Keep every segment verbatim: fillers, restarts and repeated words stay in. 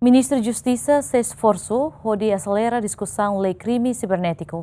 Ministru Justisa sei esforsu hodi aselera diskusaun lei krime sibernétiku.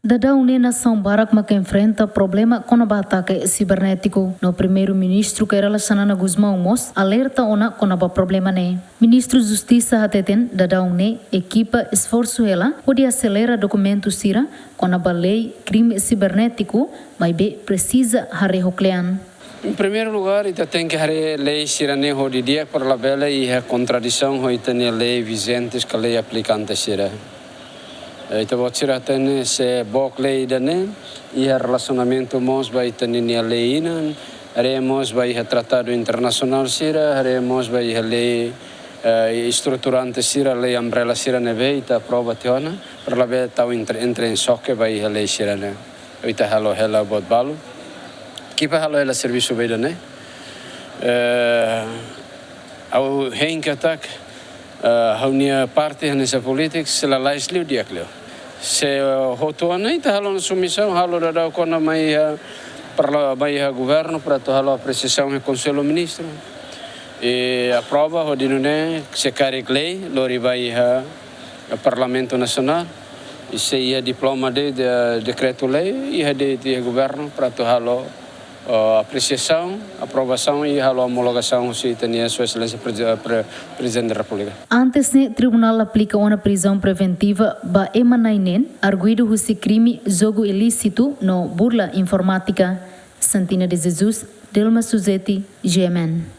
Daudaun ne'e nasaun barak maka enfrenta problema kona-ba atake sibernétiku. No Primeiru-Ministru Kay Rala Xanana Gusmão mós alerta ona kona-ba problema ne'e. Ministru Justisa hateten daudaun ne'e ekipa esforsu hela hodi aselera dokumentu sira kona-ba lei krime sibernétiku, maibé presiza haree ho kle'an. Em primeiro lugar, ita tenke haree lei sira-ne'e ho di'ak para labele iha kontradisaun ho ita-nia lei vijentes ka lei aplikante sira. Eh, ita-boot sira hatene se book lei ida-ne'e iha relasionamentu mós ba ita-nia lei-inan, haree mós ba iha tratadu internasionál sira, haree mós ba iha lei, eh, estruturante sira, lei umbrella sira ne'ebé ita aprova tiha ona, para labele tau entre, entre em choque ba iha lei sira-ne'e. Ita halo hela buat balu. Ekipa halo hela servisu ba ida-ne'e. Eh, ha'u hein katak, eh, ha'u-nia parte hanesan polítiku, se lalais liu di'ak liu. Se, eh, hotu ona ita halo ona submisaun, halo daudaun ona mai iha parla-, mai iha governu para atu halo apresiasaun iha Konsellu Ministru. I aprova hodi nune'e se karik lei, lori ba iha Parlamentu Nasionál, i se iha diploma de, de dekretu-lei, iha de, de governu para atu halo, eh, apresiasaun, aprovasaun i halo omologasaun husi ita-nia Sua Exelénsia Prezi-, Pre-, Prezidente da Repúblika. Antes ne'e, tribunál aplika ona prizaun preventiva ba ema na'in neen, arguidu husi krime jogu ilísitu no burla informátika. Santina de Jesus, Delma Suzeti, G M N.